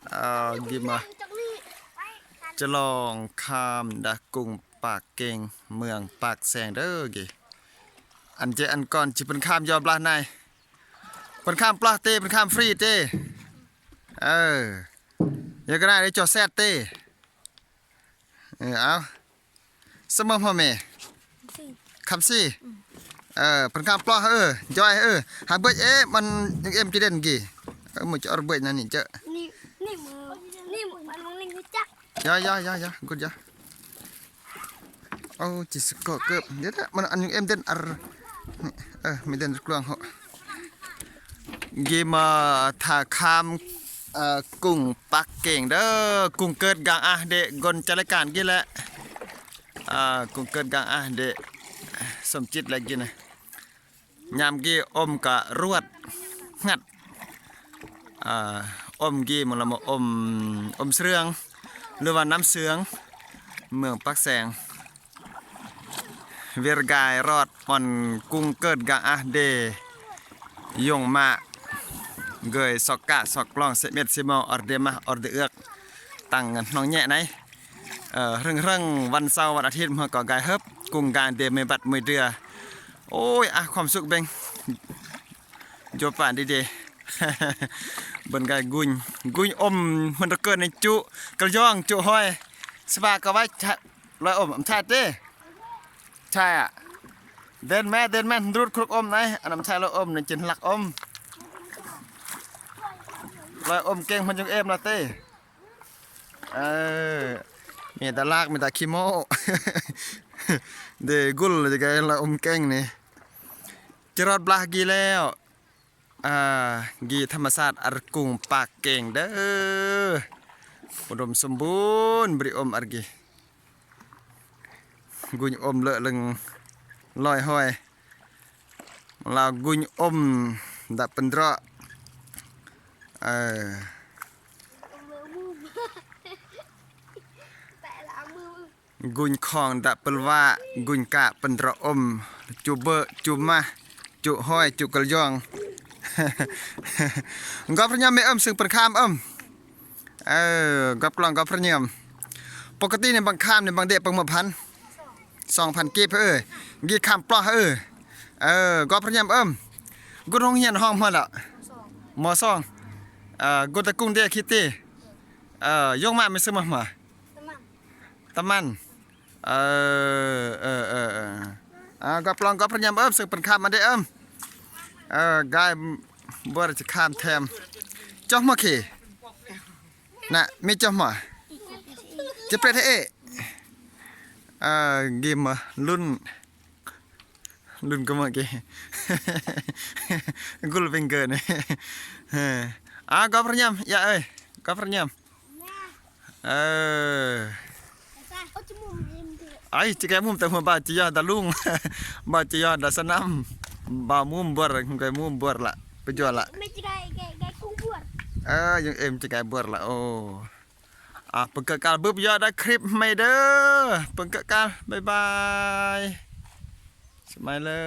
ເອີ ກິມາຈະລອງຂ້າມດາກຸງປາກເກັງ ເມືອງປາກແຊງເດີກີ້. ອັນເຈ ອັນກ່ອນຊິເພິ່ນຂ້າມຢໍບລານາຍ ເພິ່ນຂ້າມປລາເຕ ເພິ່ນຂ້າມຟຣີເຕ. ເອີ ຢາກໄດ້ເຈົ້າແຊດເຕ. ເອີ ເອົາ ສະເໝີພໍ່ແມ່ ຄຳຊີ. ເອີ ເພິ່ນຄຳປອດ ເອີ ຢອຍ ເອີ ຫາເບີດ ເອ ມັນຍັງເອັມຈີເດັ່ນກີ້. ເອີ ມື້ຈະເອົາເບີດນັ້ນນີ້ເຈີ ນີ້ ນີ້ ນີ້ມັນລົງຫຼິ້ນຮູ້ຈັກ. ຢາ ຢາ ຢາ ຢາ ກຸດຢາ. ໂອ້ ຈິສະໂກເກີບ ດຽວ ມັນອັນຍັງເອັມເດັ່ນ ອາ ນີ້ ເອີ ມີເດັ່ນກລວງເຮົາ. ກີມາຖ້າຂ້າມ ເອີ ກຸງປາກເກັງເດີ ກຸງເກີດກາງອາເດ ກົນຈັດລາຍການກີ້ແຫຼະ ເອີ ກຸງເກີດກາງອາເດ ສົມຈິດແລະກິນ ຍາມກີ້ອົມກະລວດ ງັດ ເອີ ອົມກີ້ມັນລະມາອົມ ອົມເຊື່ອງ ຫຼືວ່ານ້ຳເຊື່ອງ ເມືອງປາກແຊງ. ເວລະກາຍຣອດ ອອນກຸງເກີດກາງອາເດ ຢົງມາ ເກີຍຊອກກະຊອກກລອງ ເຊເມັດເຊເມົາ ອອດເດມາ ອອດເດເອືອກ ຕັງນ້ອງແຍະໄນ ເອີ ເຮິງໆ ວັນເສົາວັນອາທິດ ເຮົາກໍກາຍເຮີບ ກຸງກາງເດເມບັດມວຍເດືອ. ໂອ້ຍ ອາ ຄວາມສຸກເບັງ ໂຍປານດີເດ ເບິ່ງກາຍກຸງ ກຸງອົມ ມັນຕະເກີນໃນຈຸ ກະລະຍອງ ຈຸຫອຍ ສະບາກະໄວ້ ລອຍອົມ ອຳຊາເຕ ຊາຍອະ ເດີນແມ່ ເດີນແມ່ ລຸດຄລຸກອົມໄນ ອັນອຳຊາຍລອຍອົມ ໃນຈິນລັກອົມ ລອຍອົມເກັງ ມັນຈຶ່ງເອັມລະເຕ. ເອີ ມີແຕ່ລາກ ມີແຕ່ຂີ້ໂມ້ ເດກຸນ ຈະກາຍລອຍອົມເກັງນີ້ ຈະລອດບລາກກີ້ແລ້ວ. ອາ ກີ້ທຳມະຊາດ ອາ ກຸງປາກເກັງເດີ ອຸດົມສົມບູນ ບຣິອົມອາ ກີ້ ກຸງອົມເລີະເລິງລອຍຫອຍ ລາວກຸງອົມດະເປັນເດາະ ເອີ ກຸງຂອງດະເປັນວ່າ ກຸງກະເປັນເດາະອົມ ຈຸເບີ ຈຸມາ ຈຸຫອຍ ຈຸກະລະຍອງ ກອບພະຍອມແມ່ເອິ້ມ ຊຶ່ງເປັນຄາມເອີ້ມ. ເອີ ກອບກລອງ ກອບພະຍອມ ປົກກະຕິນີ້ບັງຄາມນີ້ບັງເດະປັງເມືອພັນ ສອງພັນກີບ ເອີ ກີ້ຄາມປອດ ເອີ ເອີ ກອບພະຍອມເອີ້ມ ກຸດໂຮງຮຽນຫ້ອງມາລະ ມໍສອງ ເອີ ກຸດຕະກຸງເດຄິດຕິ ເອີ ຢົງມາແມ່ຊືມາ ຕະມັນ ເອີ ເອີ ເອີ ເອີ ອາ ກອບກລອງ ກອບພະຍອມເອີ້ມ ຊຶ່ງເປັນຄາມມາເດະເອີ້ມ ເອີ ກາຍບໍ່ໄດ້ຈະຄາມແຖມ ຈອກມາເຄ ນະ ມີເຈົ້າໝໍ ຈະເປັນເອ ເອີ ກິມລຸນ ລຸນກະເໝີກີ້ ກຸລະເປັນເກີນ ເອີ ອາ ກອບພະຍາມ ຢາເອີຍ ກອບພະຍາມ ເອີ ໄອ້ ຈະແກມຸມແຕ່ຫົວບ່າວຈະຍອດດາລຸງ ບ່າວຈະຍອດດາສະໜຳ ບ່າວມຸມບວດ ແກມຸມບວດລະ ໄປຈວດລະ ເອີ ຍັງເອັມຈະແກບວດລະ ໂອ ອາ ປຶງເກີການບຶບຍອດໄດ້ຄລິບໃໝ່ເດີ ປຶງເກີການ ບາຍບາຍ ສະໄໝເລີ.